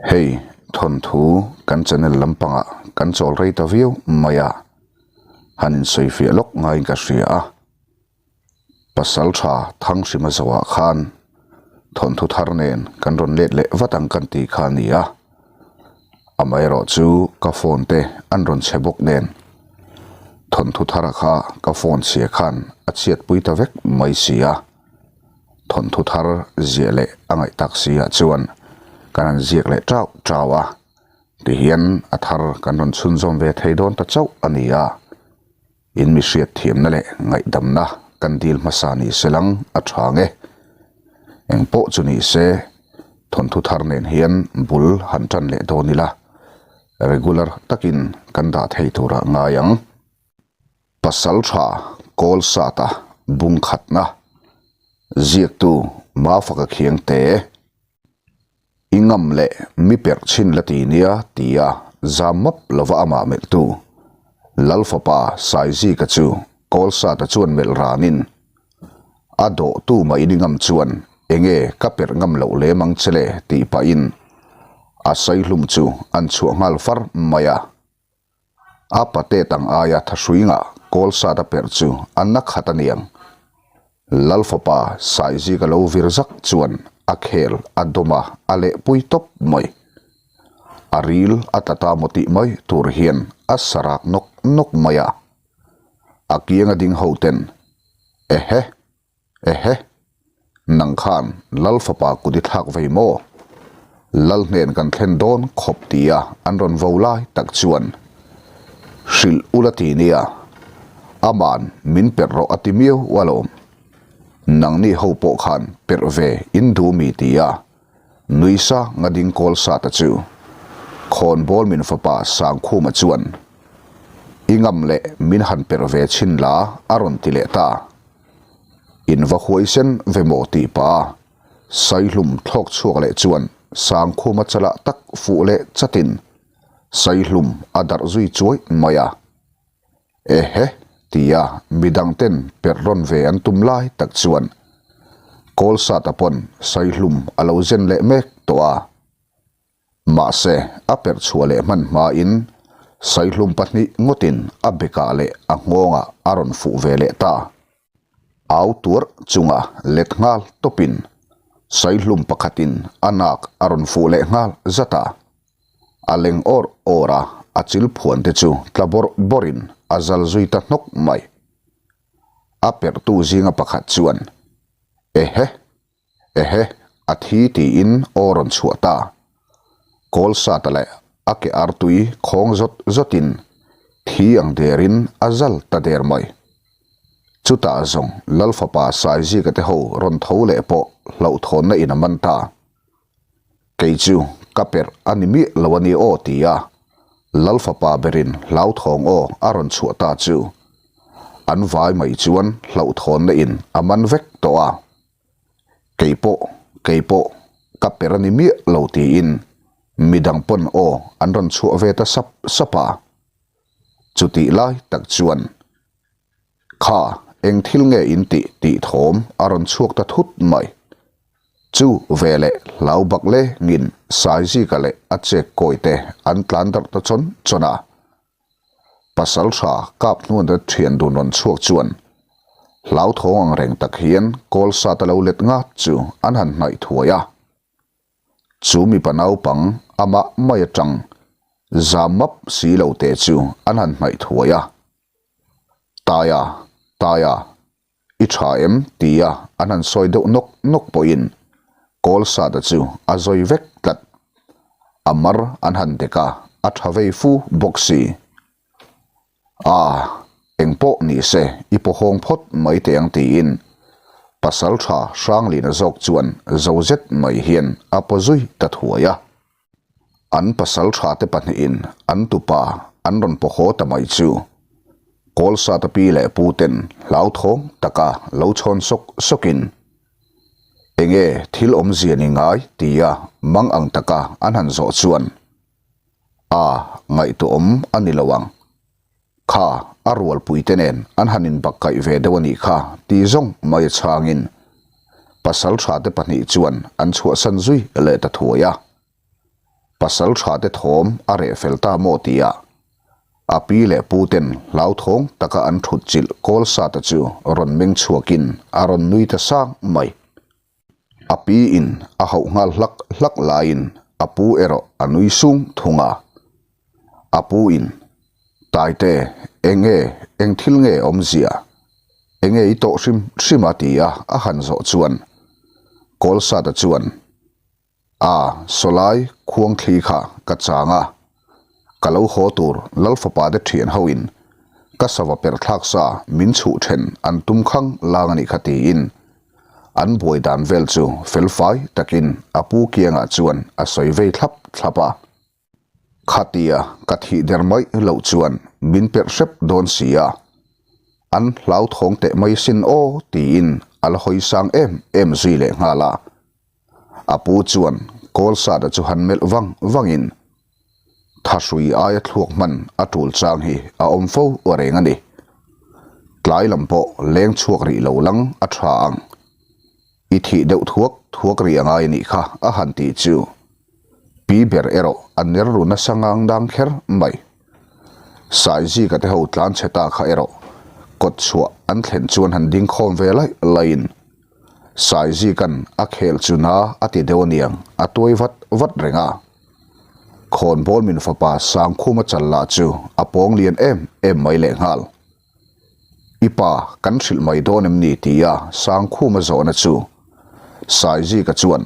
Hei thawnthu kan channel lampangah kan chawl rei ta viau mai a, han insawifiah lawk ngaiin ka hria a. Pasal tha Thanghrima zoah khan thawnthu thar nen kan rawn let leh vat ang kan tih kha a ni a. Amaherawh chu ka phone te an rawn chhe bawk nen thawnthu thara kha ka phone chhia khan a chhiatpui ta vek mai si a. Thawnthu thar ziah leh a ngaih tak si ah chuan kan han ziak leh chau chau a, tihian a thar kan rawn chhunzawm ve thei dawn ta chauh a ni a, in mi hriat thiamna leh ngaihdamna kan dil hmasa ni se lang a tha nge. Eng pawh chu ni se thawnthu thar nen hian bul han tan leh dawn ila, regular takin kan dah thei turah ngai ang. Pasal tha kawl sata bung khatna ziaktu Mafaka Khiangte i ngam leh mi perh chhin la ti nia tia zam map lova amah melhtu Lalfapa Saizika chu kawl sata chuan melh ranin a dawhtu mah in i ngam chuan enge ka perh ngam loh lem ang che le tih pahin a saihlum chu an chhuah nghal far mai a. A pate tang aia thahruinga kawl sat a perh chu a na khat a niang. Lalfapa Saizika lo vir zak chuan a khel a dawm a, a lehpui tawp mai. A ril a tla ta maw tih mai tur hian a sarak nawk nawk mai a. A kianga ding ho ten, Ehe! Ehe! Nang khan Lal fapa kut i thlak vei maw? Lal hnen kan thlen dawn khawp tia an rawn vo lai tak chuan hrilh ula ti nia, aman min perh rawh a ti miau alawm. Nangni ho pawh khan perh ve in duh mi tia Nuisa nga ding kawl sa ta chu khawnbawl min fapa Sangkhuma chuan i ngam leh min han perh ve chhin la a rawn ti leh ta. In va huaisen ve maw tih pa Saihlum thlawk chhuak leh chuan Sangkhuma chalah tak fuh leh chatin Saihlum a darh zui chuai mai a. Ehe! tia midang ten perh rawn ve an tum lai tak chuan Kawlsata pawn Saihlum a lo zen leh mek tawh a. Mahse, a perh chhuah leh hman hmain Saihlum pahnih ngawtin a bekah leh a nghawngah a rawn fuh ve leh ta. Au tuarh chunga let nghal tawpin Saihlum pakhatin a nak a rawn fuh leh nghal zat a. A leng awr awr a, a chil phuan te chu tla bawrh bawrhin a zal zui ta hnawk mai. A perhtu zinga pakhat chuan, Ehe! Ehe! A thi tiin aw rawn chhuah ta. Kawl sata leh a ke artui khawng zawt zawtin thi ang derin a zal ta der mai. Chutah zawng Lalfapa Saizika te ho rawn tho leh pawh hlauhthawnna in a man ta. Kei chu ka perh a ni miah lo a ni aw ti a, Lal fapa berin hlauthawng aw a rawn chhuah ta chu an vai mai chuan hlauhthawnna in a man vek tawh a. Kei pawh, kei pawh ka perh a ni miah lo tiin midang pawn aw an rawn chhuah ve ta sap sap a. Chutih lai tak chuan Kha, eng thil nge in tih tih thawm a rawn chhuak ta thut mai. Chu veleh hlau bak le ngin Saizika leh a chek kawi te an tlan darh ta chawn chawn a. Pasal tha kap hnuan te thian dun rawn chhuak chuan hlau thawng ang reng tak hian kawl sat a lo let ngat chu an han hnaih thuai a. Chu mipa naupang amah mai atang zam map si lo te chu an han hnaih thuai a. Taia, Taia, i tha em? tia an han sawi deuh nawk nawk pawhin Kawlsata chu a zawi vek tlat. A mar an han dek a, a tha vei fu bawk si. A, engpawh ni se i pawhawng phawt mai teh ang tiin Pasaltha Hranglina zawk chuan zo zet mai hian a paw zui ta thuai a. An pasal tha te pahnihin an tupa an rawn paw haw ta mai chu Kawlsata pi leh pu ten hlauthawng taka lo chhawn sawk sawkin enge thil awmzia ni ngai tia mang ang taka an han zawh chuan a ngaihtuahawm a ni lo ang. Kha a rualpui te nen an han inbakkaih ve deuh a nih kha ti zawng mai a chhangin pasal tha te pahnih chuan an chhuahsan zui leh ta thuai a. Pasalṭhate thawm a reh fel ta maw tihah a pi leh pu ten hlauthawng taka an thut chilh kawl sata chu rawn meng chhuakin a rawn nui ta sang mai. A pi in a hauh nghal hlak hlak laiin a pu erawh a nui sung thung a. A pu in, Taite, eng nge, eng thil nge awmzia? Eng nge i tawh hrim hrim a ti a a han zawh chuan Kawlsata chuan, A, sawlai khuangthli kha ka chang a, ka lo haw tur Lalfapa te thian ho in ka sava per thlak sa min chhuh then an tum khang lang a nih kha tiin an buai dan vel chu felfai takin a pu kiangah chuan a sawi vei thlap thlap a. Khatia ka thih der mai loh chuan min perh hrep dawn si a, an hlauthawng teh mai sin aw tiin a la hawi sang em em zui leh nghal a. A pu chuan Kawlsada chu han melh vang vangin Thahrui aia thluak hman a tul chang hi a awm fo reng a ni. Tlai lam pawh leng chhuak rih lo lang a tha ang. I thih deuh thuak thuak rih a ngai a nih kha a han ti chu. Pi ber erawh a ner ru nasa ngang dang kher mai. Saizika te ho tlan chhe ta kha erawh kawt chhuah an thlen chuan han ding khawm ve laih laihin Saizikan a khel chu na a ti deuh aniang a tuai vat vat reng a. Khawnbawl min fapa Sangkhuma chal lah chu a pawng lian em em mai lehnghal. I pa kan hrilh mai dawn em ni tia Sangkhuma zawhna chu Saizika chuan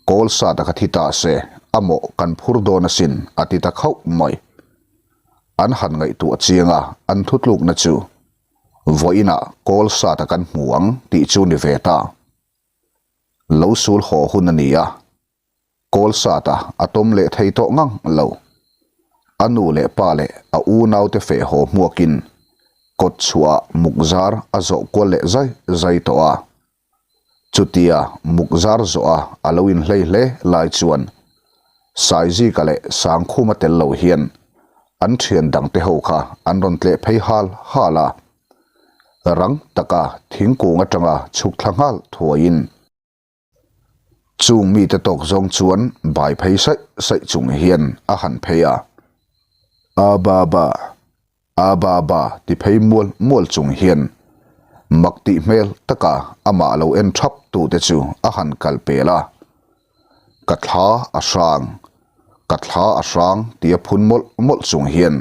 Kawl sat a ka thi ta se, a mawh kan phur dawn asin a ti ta khauh mai. An han ngaihtuah chiang a, an thutlukna chu vawiinah kawl sat a kan hmu ang tih chu ni ve ta. Lo sul haw hun a ni a, kawl sat a a tawm leh thei tawh ngang lo. A nu leh pa leh a unaute feh haw hmuakin kawt chhuah muk zar a zawh kual leh zai zai tawh a. Chutia muk zar zawh a a lo inhlei hle lai chuan Saizika leh Sangkhuma tel lo hian an thian dangte ho kha an rawn tleh phei hal hal a. Rang taka thingkung atanga chhuk thla nghal thuaiin chung mite tawk zawng chuan bai phei saih saih chung hian a han phei a. A ba ba. A ba ba ti phei mual mual chung hian mak tih hmel taka amah lo en thap tute chu a han kal pel a. Ka thla a hrang, ka thla a hrang tia phun mawlh mawlh chung hian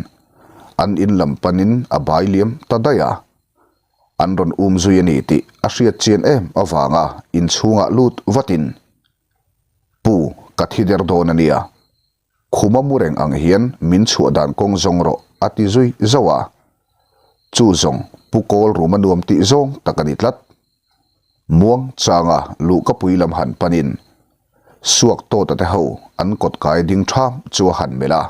an in lam panin a bai liam ta daih a. An rawn um zui a ni tih a hriat chian em avanga inchhungah lut vatin, Pu, ka thi der dawn a nia. Khuma mu reng ang hian min chhuah dan kawng zawng rawh a ti zui zauh a. Chu zawng Pu Kawl ruma nuam tih zawng tak a ni tlat. Muang changa luhkapui lam han panin Suak Tawta te ho an kawt kai ding ṭham chu a han melh a.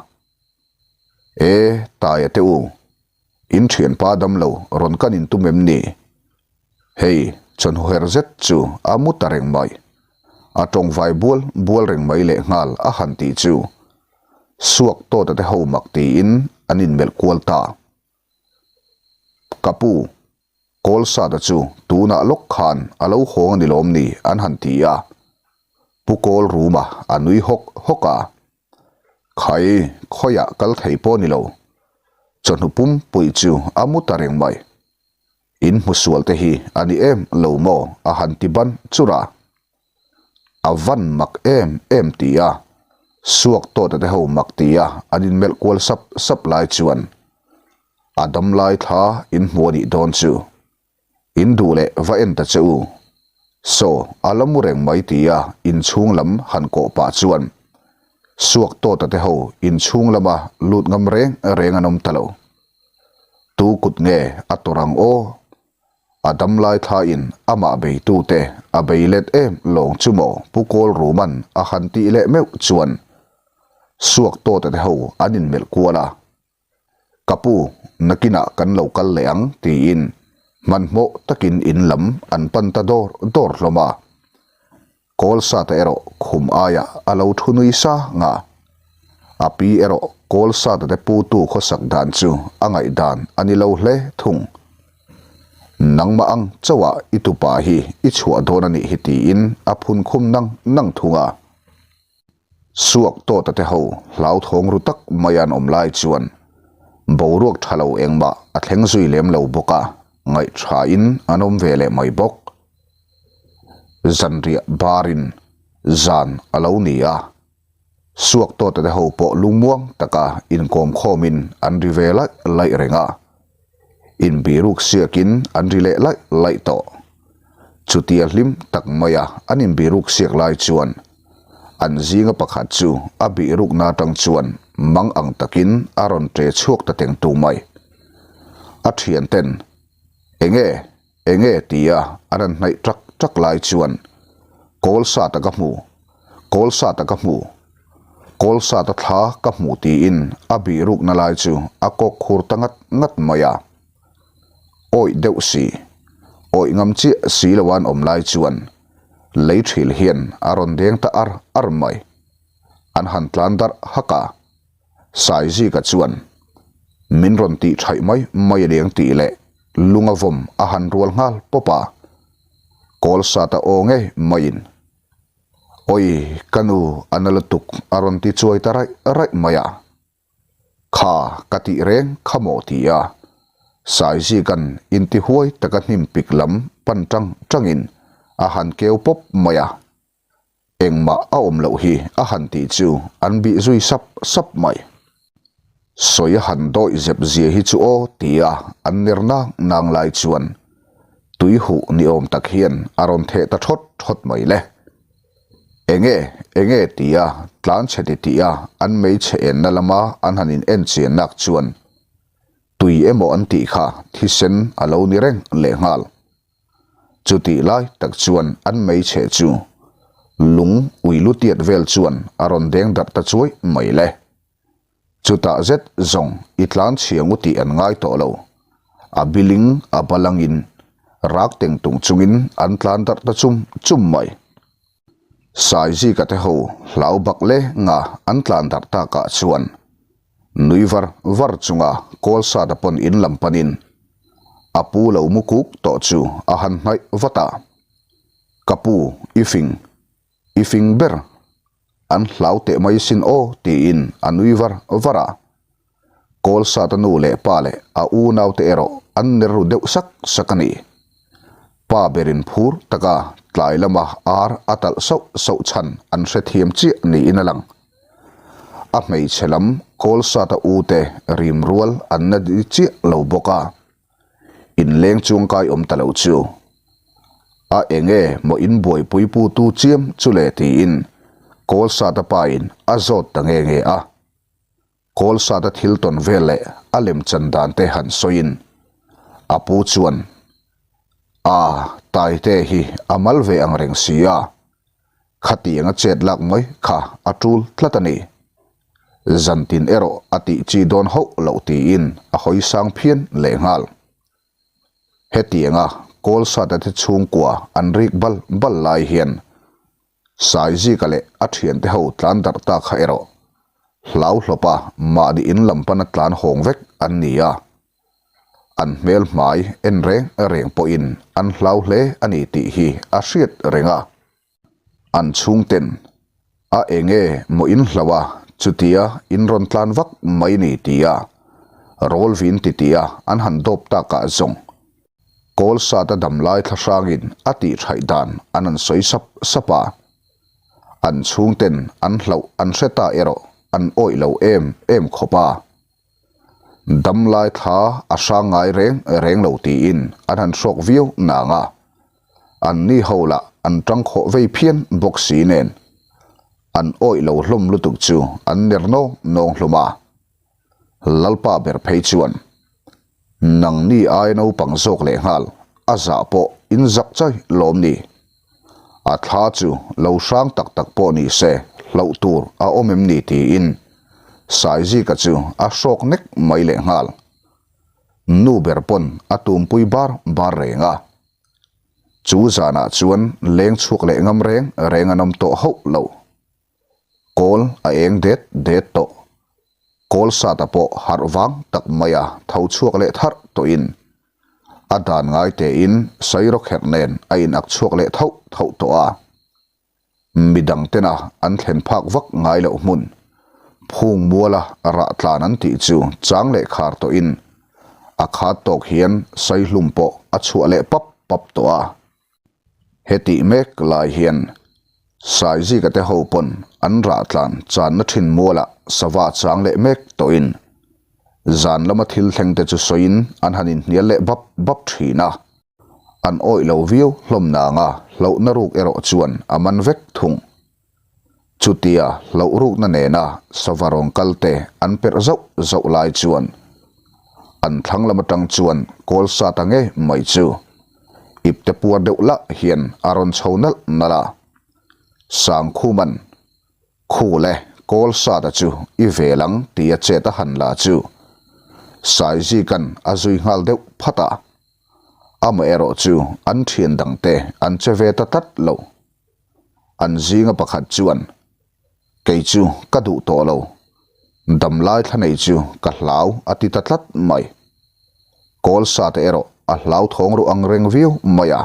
E, Taia te u, in ṭhianpa dam lo rawn kan intum em ni? Hei, chawhnu her zet chu a mu ta reng mai. A tawngvai bual bual reng mai lehnghal a han tih chu. Suak Tawta te ho mak tiin an inmelh kual ta. Ka pu, Kawlsata chu tunah lawk khan a lo hawng a ni lawm ni an han ti a. Pu Kawlruma a nui hawk hawk a. Khai, khawiah kal thei pawh ni lo. Chawhnu pumpui chu a mu ta reng mai. In hmusual te hi a ni em lo maw a han ti ban chur a. A van mak em em ti a, suak tawta te ho mak ti a an inmelh kual sap sap lai chuan a dam lai thla in hmu a nih dawn chu. In duh leh va en ta che u. Saw a la mu reng mai ti a inchhung lam han kawh pah chuan suak tawta te ho inchhung lama lut ngam reng reng an awm ta lo. Tu kut nge a tawrh ang aw? A damlai thlain amah beitute a bei let em lawng chu maw Pu Kawlruma'n a han tih leh meuh chuan suak tawta te ho an inmelh kual a. Ka pu, nakinah kan lo kal leh ang tiin hmanhmawh takin in lam an pan ta dawr dawr hlawm a. Kawlsata erawh khum aiah a lo thu nui sang a. A pi erawh Kawlsata te putu khawsak dan chu a ngaihdan a ni lo hle thung. Nangmah ang chauhah i tupa hi i chhuah dawn a nih hi tiin a phun khum nang nang thung a. Suak tawta te ho hlauthawng ru tak mai an awm lai chuan boruak tha lo engmah a thleng zui lem lo bawk a, ngaihṭhain an awm ve leh mai bawk. Zanriah barin zan a lo ni a, Suak tawta te ho pawh lungmuang taka inkawm khawmin an ri ve laih laih reng a. Inbiruk siakin an ri leh laih laih tawh. Chutia hlim tak maia an inbiruk siak lai chuan an zinga pakhat chu a bihrukna atang chuan mang ang takin a rawn ṭe chhuak ta teng tu mai. A thianten, Enge? Enge? tia an han hnaih ṭak ṭak lai chuan Kawl sata ka hmu, kawl sata ka hmu. Kawl sata thla ka hmuh tiin a bihrukna lai chu a kawk khur ta ngat ngat mai a. Awih deuh si, awih ngam chiah si lo an awm lai chuan lei thil hian a rawn deng ta ar ar mai. An han tlan darh hak a, Saizika chuan min rawn tih thaih mai mai a niang tih leh lunga vawm a han rual nghal pawp a. Kawl sata aw ngei maiin Awi, ka nu a na lutuk a rawn ti chuai ta raih raih mai a. Kha ka tih reng kha maw ti a, Saizikan intihuai taka hnim pik lam pan tang tangin a han keu pawp mai a. Engmah a awm loh hi a han tih chu an bih zui sap sap mai. Sawi a han dawih zep zia hi chu aw tia an ner nang nang lai chuan tui huh ni awm tak hian a rawn theh ta thawt thawt mai le. Enge enge tia tlan chhe ti tih a an hmeichhe enna lama an han in en chian nak chuan tui emaw an tih kha thisen a lo ni reng lehnghal. Chutih lai tak chuan an hmeichhe chu lung ui lu tiat vel chuan a rawn deng darh ta chuai mai le. Chutah zet zawng i tlan chhiang u tih an ngai tawh lo. A biling a balangin rak teng tung chungin an tlan darh ta chum chum mai. Saizika te ho hlau bak le nga an tlan darh takah chuan nui var var chunga Kawlsata pawn in lam panin a pu lo mu kuk tawh chu a han hnaih vat a. Ka pu, i fing, i fing ber. An hlau teh mai sin aw tiin a nui var var a. Kawlsata nu leh pa leh a unaute erawh an ner ru deuh sak sak a ni. Pa berin phur taka tlai lama ar a talh sauh sauh chhan an hrethiam chiah niin a lang. A hmeichhe lam Kawlsata ute rim rual an na di chiah lo bawk a. Inleng chuangkai awm ta lo chu. A enge maw in buaipui pu tu chiam chu le tiin Kawlsata pa in a zawt ta nge nge a. Kawlsata thil tawn vel leh a lem chan dan te han sawiin a pu chuan a Taite hi a mal ve ang reng si a, khatiang a chet lak mai kha a tul tlat a ni. Zantin erawh a tih chi dawn hauh loh tiin a hawi sang phian lehnghal. Hetianga Kawlsata te chhungkua an rik bal bal lai hian Saizika leh a thiante ho tlan darh ta kha erawh hlau hlawpa mahni in lam pana tlan hawng vek an ni a. An hmel hmai en reng reng pawhin an hlau hle a ni tih hi a hriat reng a. An chhungten a enge maw in hlauh a, chutia in rawn tlan vak mai ni tia rawl vin ti tia an han dawp takah zawng kawl sat a dam lai thla hrangin a tih thaih dan an han sawi sap sap a. An chhungten an hlauh an hre ta erawh an awih lo em em khawp a. Dam lai thla a hrang ngai reng reng lo tiin an han hrawk viau nang a. An ni ho lah an tang khawh vei phian bawk si nen an awih lo hlawm lutuk chu an ner nawng nawng hlawm a. Lalpa ber phei chuan nang ni ai naupang zawk leh nghal a zah pawh in zak chai lawm ni. A thla chu lo hrang tak tak pawh ni se hlauh tur a awm em ni tiin Saizika chu a hrawk nek mai leh nghal. Nu ber pawn a tumpui bar bar reng a. Chu zanah chuan leng chhuak leh ngam reng reng an awm tawh hauh lo. Kawl a eng det det tawh. Kawl sata pawh harh vang tak maia tho chhuak leh tharh tawhin a dan ngai tein Sairawkherh nen a inak chhuak leh thauh thauh tawh a. Midang tena an thlen phak vak ngai loh hmun, phung muala rah tlan an tih chu chang leh khar tawhin a khat tawk hian saihlum pawh a chhuah leh pap pap tawh a. Hetih mek lai hian Saizika te ho pawn an rah tlan channa thin mualah sava chang leh mek tawhin zan lama thil thleng te chu sawiin an han inhnial leh bap bap thin a. An awih lo viau hlawm nanga hlauhna ruk erawh chuan a man vek thung. Chutia hlauh rukna nena sava rawn kal te an perh zauh zauh lai chuan an thlang lam atang chuan kawl sa ta ngei mai chu ipte puar deuh lah hian a rawn chho nalh nalh a. Sangkhuman Khu le, kawl sata chu i vel ang tia chet a han la chu Saizikan a zui nghal deuh phat a. Amaherawh chu an thian dangte an che ve ta tlat lo. An zinga pakhat chuan, Kei chu ka duh tawh lo, damlai thla nei chu ka hlau a ti ta tlat mai. Kawl sate erawh a hlauthawng ruh ang reng viau mai a.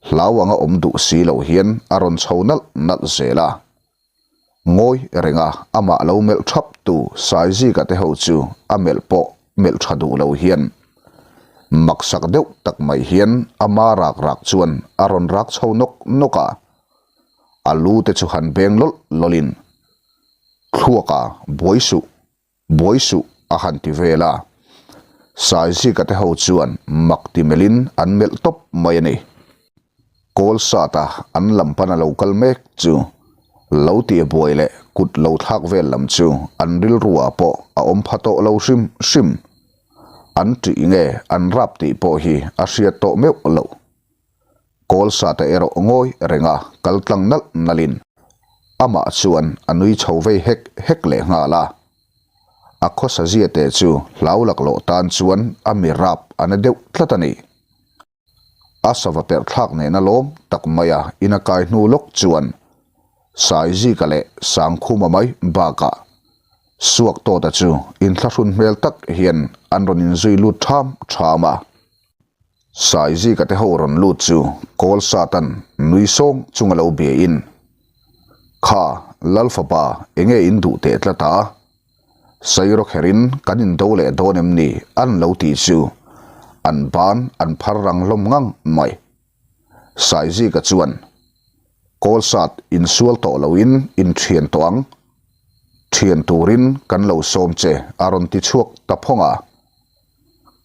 Hlau anga awm duh si lo hian a rawn chho nalh nalh zel a. Ngawi renga amah lo melh thap tu Saizika te ho chu a melh pawh melh tha duh lo hian maksak deuh tak mai hian ama rak rak chuan a rawn rak chho nawk nawk a. A lu te chu han beng lawlh lawlhin thluaka buai suh Buai suh a han ti vel a, Saizika te ho chuan mak ti melhin an melh tawp mai a ni. Kawl sata an lam pan a lo kal mek chu lo tih buai leh kut lo thlak vel lam chu an rilru ah pawh a awm pha tawh lo hrim hrim. An ṭih nge an rap tih pawh hi a hriat tawh meuh loh. Kawl sate erawh ngawi renga kal tlang nalh nalhin amah chuan a nui chho vei hek hek leh nghal a. A khawsa zia te chu hlau laklawh tan chuan a mi rap a na deuh tlat a ni. A sava perh thlak nena lawm tak maia in a kai hnu lawk chuan Saizika leh Sangkhuma mai bakah Suaktawta chu inthlahrun hmel tak hian an rawn inzui lut ṭham ṭham a. Saizika te ho rawn lut chu kawl satan nui sawng chunga lo bia in, Kha, Lal fapa enge in duh teh tlat a? Sairaw kher in kan in do leh dawn em ni an lo tih chu an ban an phar rang hlawm ngang mai. Saizika chuan, Kawl sat insual tawh lo in in thian tawh ang. Thian turin kan lo sawm che a rawn ti chhuak ta phawng a.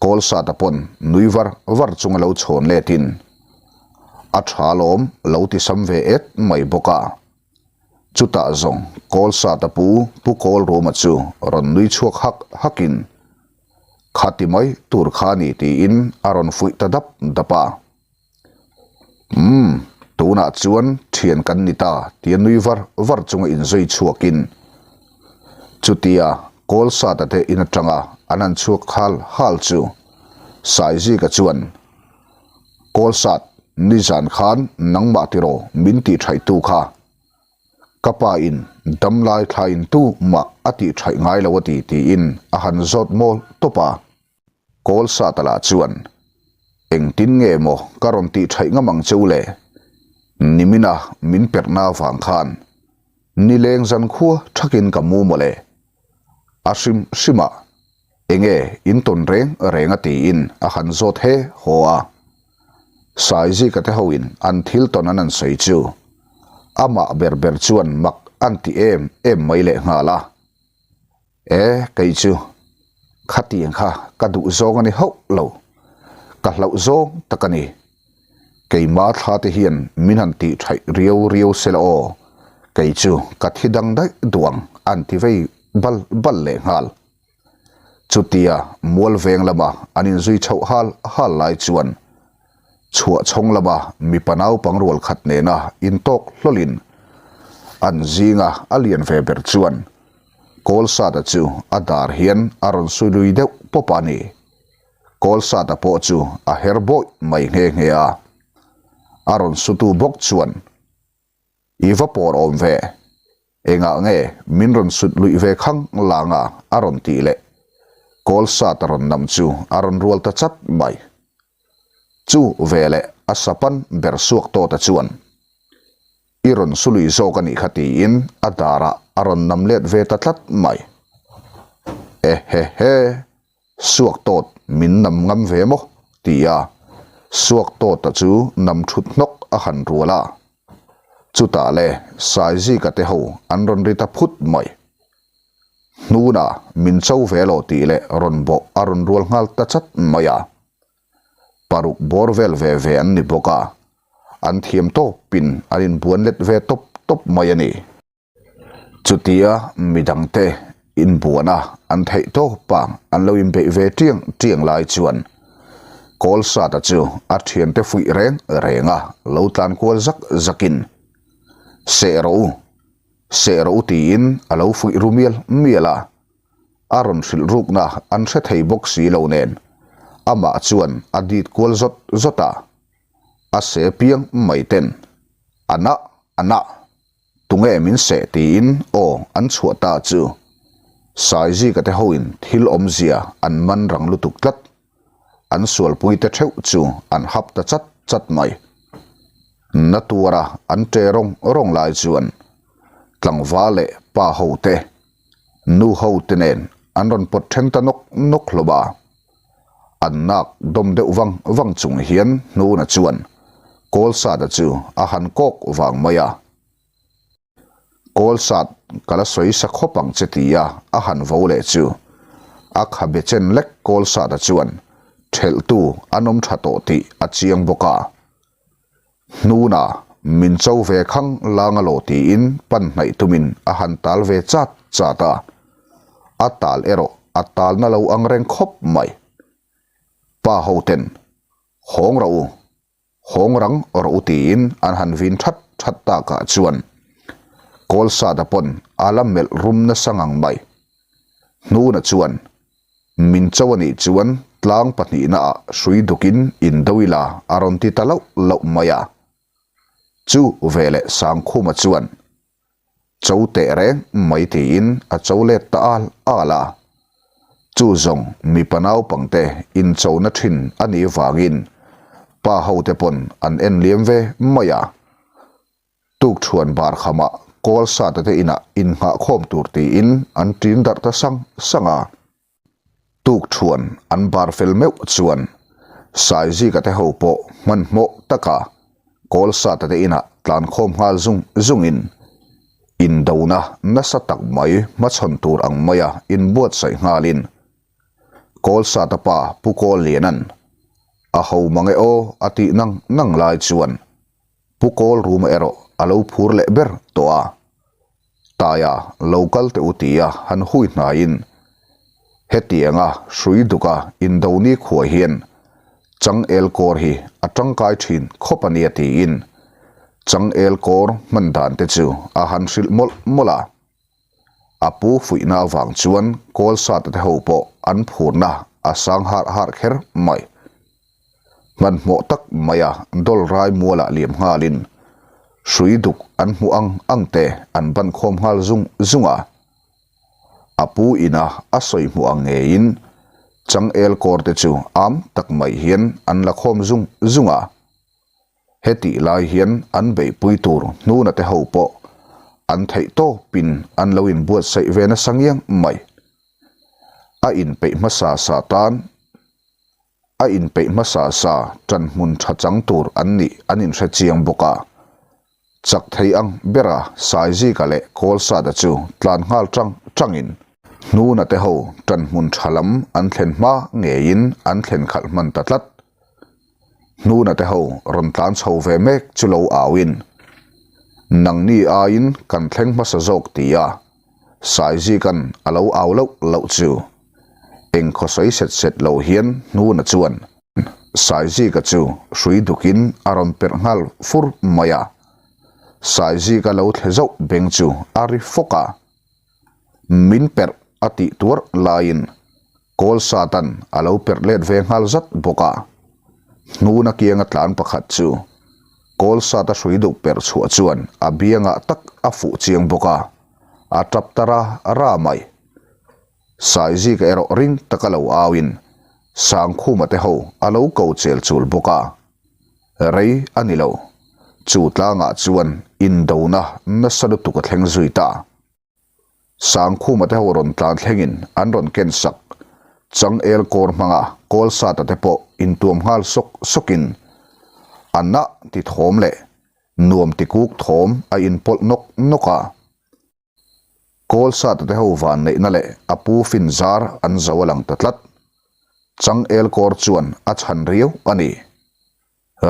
Kawl sata pawn nui var var chunga lo chhawn letin a tha lawm lo ti sam ve et mai bawk a. Chutah zawng kawl sata pu Pu Kawlruma chu rawn nui chhuak hak hakin Khati mai tur kha ni tiin a rawn fuih ta dap dap a. Umm, tunah chuan thian kan ni ta tia nui var var chunga inzui chhuakin chutia kawl sata te in atanga an han chhuak hal hal chu Saizika chuan Kawl sat nizan khan nangmah tiraw min tih thaihtu kha ka pa in damlai thla in tu mah a tih thaih ngai lo a ti tiin a han zawt mawl tawp a. Kawl Satala chuan, Engtin nge maw ka rawn tih thaih ngam ang che u le? Nimina min perhna avang khan nileng zan khua thakin ka mu maw le? A hrim hrimah enge in tawn reng reng a tiin a han zawt he haw a. Saizika te hoin an thil tawn an an sawi chu amah ber ber chuan mak an ti em em mai lehnghal a. E, kei chu khatiang kha ka duh zawng a ni hauh lo, ka hlauh zawng tak a ni. Keima thla te hian min han tih thaih riau riau se la aw, kei chu ka thi dang daih duh ang an ti vei bal bal leh nghal. Chutia mual veng lama an inzui chhoh hal hal lai chuan Chhuah chhawng lama mipa naupang rual khat nena intawk hlawlin an zinga a lian ve ber chuan Kawlsata chu a dar hian a rawn sui lui deuh pawp a ni. Kawlsata pawh chu a her bawih mai nghe nghe a. A rawn sutu bawk chuan I va pawr awm ve, engah nge min rawn sut luih ve khang lang a a rawn tih leh kawl sat a rawn nam chu a rawn rual ta chat mai. Chu veleh a sapan ber suak tawta chuan. I rawn su lui zawk a nih kha tiin a darah a rawn nam let ve ta tlat mai. Ehehe! Suak tawt min nam ngam ve maw? tia suak tawta chu nam thut hnawk a han rual a. Chutah le Saizika te ho an rawn ri ta phut mai. Hnuna min cho ve lo tih leh rawn bawh a rawn rual nghal ta chat mai a. Paruk bawr vel ve ve an ni bawk a, an thiam tawpin an inbuan let ve tawp tawp mai a ni. Chutia midangte inbuana an theih tawpa an lo inbeih ve tiang tiang lai chuan Kawlsata chu a thiante fuih reng reng a, lo tlan kual zak zakin, Seh rawh u, seh rawh u tiin a lo fuih ru mial mial a. A rawn hrilh rukna an hre thei bawk si lo nen amah chuan a dit kual zawt zawt a, a se piang mai ten a nah a nah tunge min seh tiin aw an chhuah ta chu Saizika te hoin thil awmzia an man rang lutuk tlat. An sualpui te theuh chu an hap ta chat chat mai. Na tuara an ṭe rawng rawng lai chuan tlangval leh pa ho te, nu ho te nen an rawn pawt then ta nawk nawk hlawm a. An nak dawm deuh vang vang chung hian Hnuna chuan Kawlsata chu a han kawk vang mai a. Kawlsat ka la sawi sa khawp ang che tia a han vo leh chu a khabe chen lek Kawlsata chuan thelhtu an awm tha tawh tih a chiang bawk a. Hnuna min cho ve khang lang a law tiin pan hnaih tumin a han tal ve chat chat a, a tal erawh a talna lo ang reng khawp mai. Pa ho ten hawng rawh u Hawng rang rawh u tiin an han vin that that takah chuan Kawlsata pawn a la melh rum nasa ngang mai. Hnuna chuan min cho a nih chuan tlang pahnihna ah hrui dukin in do ila a rawn ti ta loh loh mai a. Chu veleh Sangkhuma chuan Cho teh reng mai tiin a cho let ta al al a. Chu zawng mipa naupangte inchona thin a nih vangin pa hote pawn an en liam ve mai a. Tukchhuan bar khamah kawl sata te inah innghahkhawm tur tiin an ṭin darh ta sang sang a. Tukṭhuan an bar fel meuh chuan Saizika te ho pawh hmanhmawh taka Kawlsata te inah tlankhawm nghal zung zungin indona nasa tak mai hmachhawn tur ang maia inbuatsaih nghalin Kawlsata pa Pu Kawlliana'n a ho mang e aw a tih nang nang lai chuan Pu Kawlruma erawh a lo phur leh ber tawh a. Taia lo kal teh u tia han hui hnaiin hetianga hrui duka indo nikhua hian changel kawr hi a tangkai thin khawp a nia tiin changel kawr hman dan te chu a han hrilh mawlh mawlh a. A pu fuihna avang chuan Kawlsata te ho pawh an phurna a sang harh harh kher mai. Hmanhmawh tak maia dawl rai mualah liam nghalin hrui duk an hmuh ang ang te an ban khawm nghal zung zung a. A pu ina a sawi hmuh ang ngeiin changel kawr te chu am tak mai hian an la khawm zung zung a. Hetih lai hian an beihpui tur hnuna te ho pawh an theih tawpin an lo inbuatsaih ve nasa ngiang mai. A inpeih hmasa sa tan A inpeih hmasa sa ṭan hmun ṭha chang tur an nih an inhre chiang bawk a. Chak thei ang bera Saizika leh Kawlsada chu tlan nghal ṭang ṭangin Hnuna te ho ṭan hmun ṭha lam an thlen hma ngeiin an thlen khalh hman ta tlat. Hnuna te ho rawn tlan chho ve mek chu lo auin, Nangni aiin kan thleng hmasa zawk tia Saizikan a lo au loh loh chu. Eng khawsawi set set lo hian Hnuna chuan Saizika chu hrui dukin a rawn perh nghal fur mai a. Saizika lo thle zauh beng chu a ri fawk a. Min perh a tih tuar laiin Kawlsatan a lo perh let ve nghal zat bawk a. Hnuna kianga tlan pakhat chu Kawlsata hrui duk perh chhuah chuan a biangah tak a fuh chiang bawk a, a tap ta ra ra mai. Saizika erawh ring taka lo auin Sangkhuma te ho a lo ko chel chul bawk a. Rei a ni lo. Chu tlangah chuan indona nasa lutuk a thleng zui ta. Sangkhuma te ho rawn tlan thlengin an rawn ken sak. Changel kawr hmanga Kawlsata te pawh intuam nghal sawk sawkin a na ti thawm leh nuam ti kuk thawm a inpawlh nawk nawk a. Kawlsata te ho vanneihna leh a pu fin zar an zo a lang ta tlat. Changel kawr chuan a chhan riau a ni.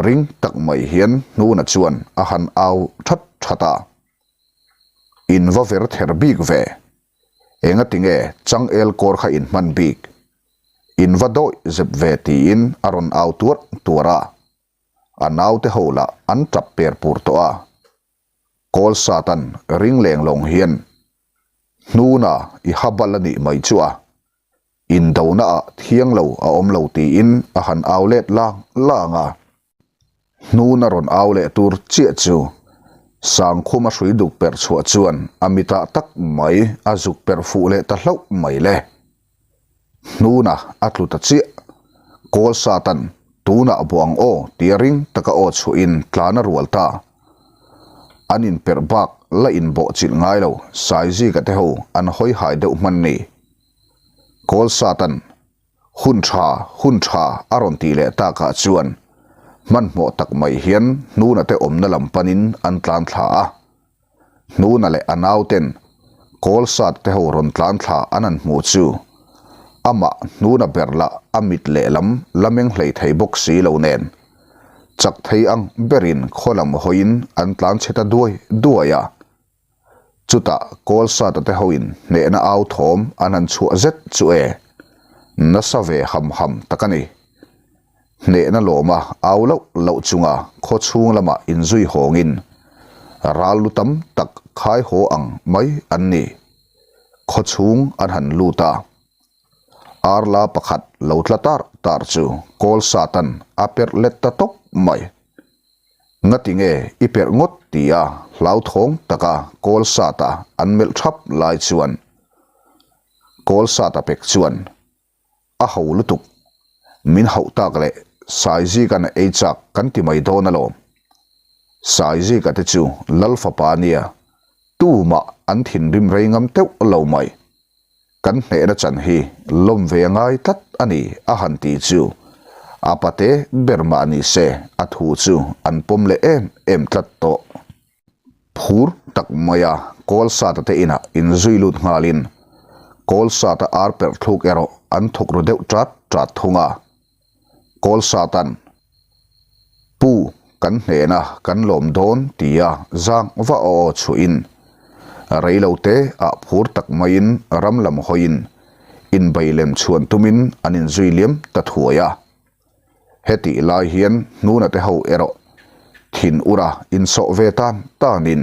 Ring tak mai hian Hnuna chuan a han au that that a. In va ver ther bik ve. Engati nge changel kawr kha in hman bik? In va dawih zep ve tiin a rawn au tuarh tuarh a. A naute ho lah an tap per pur tawh a. Kawl Satan ring leng lawng hian Hnuna i ha bal a nih mai chu a. Indona ah thiang lo a awm lo tiin a han au let lang lang a. Hnuna rawn au leh tur chiah chu Sangkhuma hrui duk perh chhuah chuan a mitah tak mai a zuk perh fuh leh ta hlauh mai le. Hnuna a tlu ta chiah. Kawl Satan tunah buang aw tia ring taka aw chhuahin tlan a rual ta. An inperh bak la inbawh chilh ngai lo Saizika te ho an hawi hai deuh hman ni. Kawl Satan Hun tha, hun tha a rawn tih leh takah chuan hmanhmawh tak mai hian Hnuna te awmna lam panin an tlan thla a. Hnuna leh a nauten Kawl Sat te ho rawn tlan thla an han hmuh chu amah Hnuna ber lah a mit lehlam la meng hlei thei bawk si lo nen chak thei ang berin khaw lam hawiin an tlan chhe ta duai duai a. Chutah Kawlsata te hoin hnehna au thawm an han chhuah zet chu e, nasa ve ham ham tak a ni. Hnehna lawma au loh loh chunga khaw chhung lamah inzui hawngin ral lu tam tak khai haw ang mai an ni. Khaw chhung an han lut a, arla pakhat lo tla tar tar chu Kawlsatan a perh let ta tawp mai. Ngati nge i perh ngawt tia hlauthawng taka kawl sata an melh thap lai chuan kawl sata pek chuan a ho lutuk min hauh tak leh Saizika'n a ei chak kan ti mai dawn alawm. Saizika te chu Lal fapa nia tumah an thinrim rei ngam teuh lo mai. Kan hnehna chan hi lawm ve a ngai tlat a ni a han ti chu a pate ber mah ni se a thu chu an pawm leh em em tlat tawh. Phur tak maia Kawlsata te inah inzui lut nghalin Kawlsata ar perh thluk erawh an thawk ru deuh ṭat ṭat thung a. Kawlsatan Pu, kan hnena kan lawm dawn tia zang va aw chhuahin reilo te ah phur tak maiin ram lam hawiin inbei lem chhuan tumin an inzui liam ta thuai a. Hetih lai hian hnuna te ho erawh thin ura insawh ve tan tanin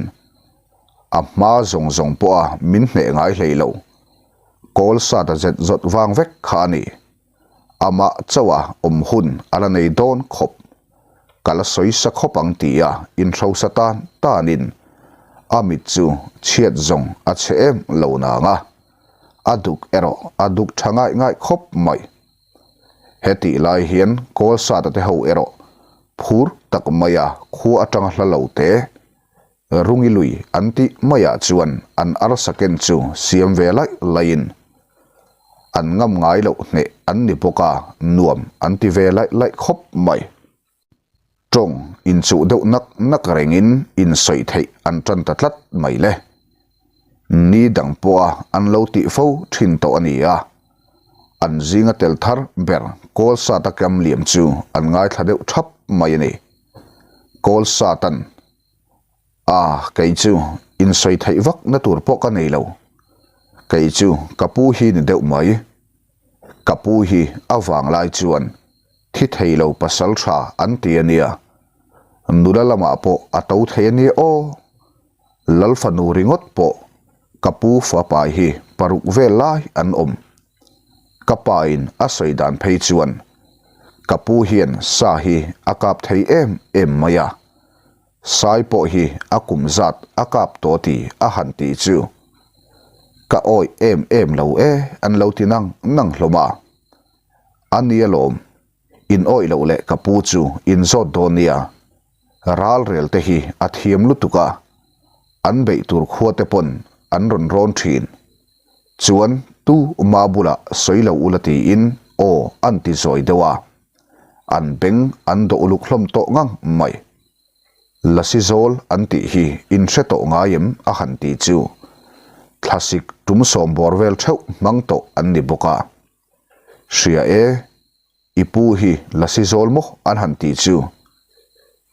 a hma zawng zawng pawha min hneh ngai hlei lo. Kawlsata zet zawt vang vek kha a ni. Amah chauha awm hun a la nei dawn khawp. Ka la sawi sa khawp ang tia inhrosa tan tanin a mit chu chhiat zawng a chhe em lo nang a, a duk erawh a duk tha ngaih ngaih khawp mai. Hetih lai hian Kawlsata te ho erawh phur tak maia khua atanga hla lo te Rungi lui an tih maiah chuan an arsa ken chu siam ve laih laihin an ngam ngai loh hneh an ni bawk a, nuam an ti ve laih laih khawp mai. Tawng inchuh deuh nak nak rengin insawi theih an tan ta tlat mai le. Ni dang pawha an lo tih fo thin tawh a ni a, an zinga tel thar ber Kawlsata kam liam chu an ngaithla deuh thap mai a ni. Kawlsatan. A, kei chu insawi theih vak na tur pawh ka nei lo. Kei chu ka pu hi ni deuh mai. Ka pu hi a vang lai chuan thi thei lo pasal tha an ti a nia. Nula lamah pawh a to thei a nia aw. Lal fanu ringawt pawh ka pu fapai hi paruk vel lai an awm. Ka pa in a sawi dan phei chuan ka pu hian sa hi a kap thei em em mai a. Sai pawh hi a kum zat a kap tawh ti a han tih chu ka awih em em lo e an lo ti nang nang hlawm a. A nia lawm, in awih loh leh ka pu chu in zawt dawn nia. Ralrel te hi a thiam lutuk a, an beih tur khua te pawn an rawn rawn thin. Chuan tu ma bulah sawi lo ula tiin aw an ti zawi deuh a, an beng an dawh uluk hlawm tawh ngang mai. Lasi zawl an tih hi in hre tawh ngai em a han ti chu thlasik tum sawmbawr vel theuh hmang tawh an ni bawk a. Hria e, i pu hi lasi zawl maw an han ti chu.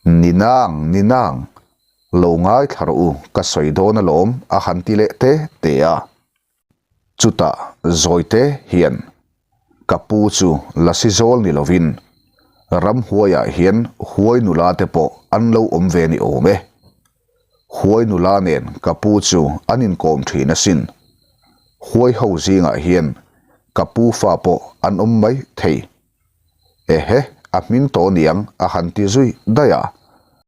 Ni nang, ni nang, lo ngaithla rawh u ka sawi dawn alawm a han ti leh te te a. Chutah zawite hian ka pu chu lasi zawl ni lovin ramhuaiah hian huai nula te pawh an lo awm ve ni awm e. Huai nula nen ka pu chu an inkawm thin asin. Huai ho zingah hian ka pu fa pawh an awm mai thei. Ehe, a hmin tawh niang a han ti zui daih a.